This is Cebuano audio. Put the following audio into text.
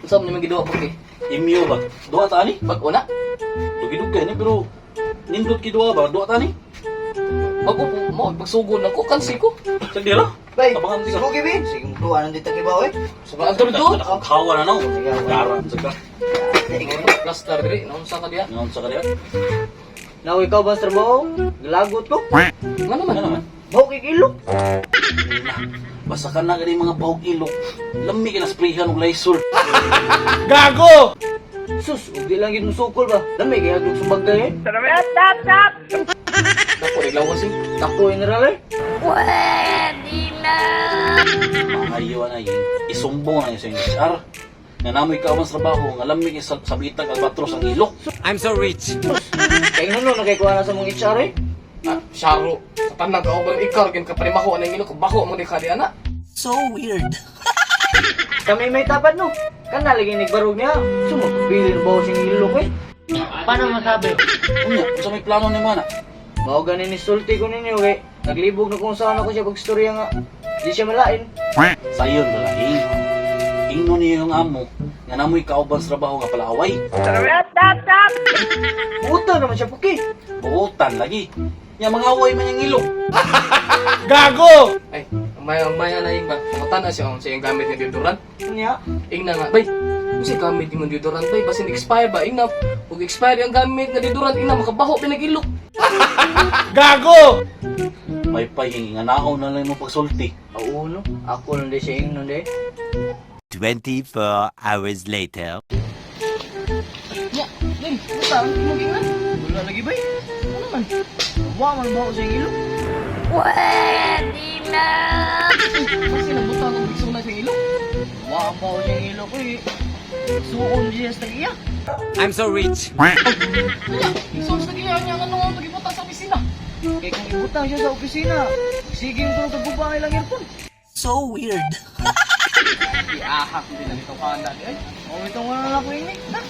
Unsa man imong giduwa, Puki? Imyo ba? Duha ta ani? Bag-o na? Dugi-dugay ni pero nindot ki duha ba? Duha ta ni? Bago po mo pagsugod na ko kansi ko. Sa dira? Bay, Abangan mo siya. sige bin. Sige mo tuwa nandito kibaw eh. Sa mga antor do. Kawa na no. Garan sa ka. Plaster diri, naunsa ka diha? Ngaon sa ka diha? Now ikaw ba sa trabaho? Gilagot ko. Nga naman. Nga naman. Baho kay ilok. Basta ka na gani mga bahog ilok. Lami ka na sprayhan og Lysol. Sus, ug di lang gid musukol ba. Dami kay hagdog sa bagay eh. Dako naglawas eh. Dako general eh. Ayaw na yun. Isumbong na yun sa inyong HR. Nga namoy ka sa trabaho, nga lami kay sabitag albatros ang ilok. I'm so rich. Kay ngano na kay kuha na sa mong HR eh. Ah, syaro. Sa tanan ka ubang ikaw gin ka parimako anang ilok bako mo di ka di ana. So weird. Kami may tapad no. Kana lagi nagbarog niya. Sumagpili na baho siyang ilok eh. Paano masabi? Unya, unsa may plano ni mana? Mao gani ni sulti ko ninyo kay naglibog na kung saan ako siya pagstorya nga. Di siya malain. Sayon ba lang. Ingno niyo yung amo nga namoy kauban sa trabaho nga palaaway. Buta naman siya puki. Buotan lagi. Nya mga away man yung ilok. Ay, ang maya na ing ba. Pangutan na siya kung siya yung gamit nga deodorant. Niya. Ing na nga, bay. Unsa gamit imong deodorant bay? Basin expire ba? Ing na, ug expire ang gamit nga deodorant, ing na makabaho pinag-ilok. May pahing nga naon na lang mo pagsulti. Oo no. Ako lang di siya ingnon di. 24 hours later. Nya, Ling, buta ang imong ingan. Wala lagi bay. Ano man? Wa man baho siyang ilok. Basin nabuta ang bigsuna sa ilok. Wa ang baho siyang ilok eh. Suon siya sa tagiya. I'm so rich. Nya, igsoon sa tagiya niya nga nung pagibuta sa opisina. Kay kung ibutang siya sa opisina, sige yung tulog tagbuba ang ilang earphone. So weird. Iahak din ang ikaw di ay. O itong wala na ako ini. Na.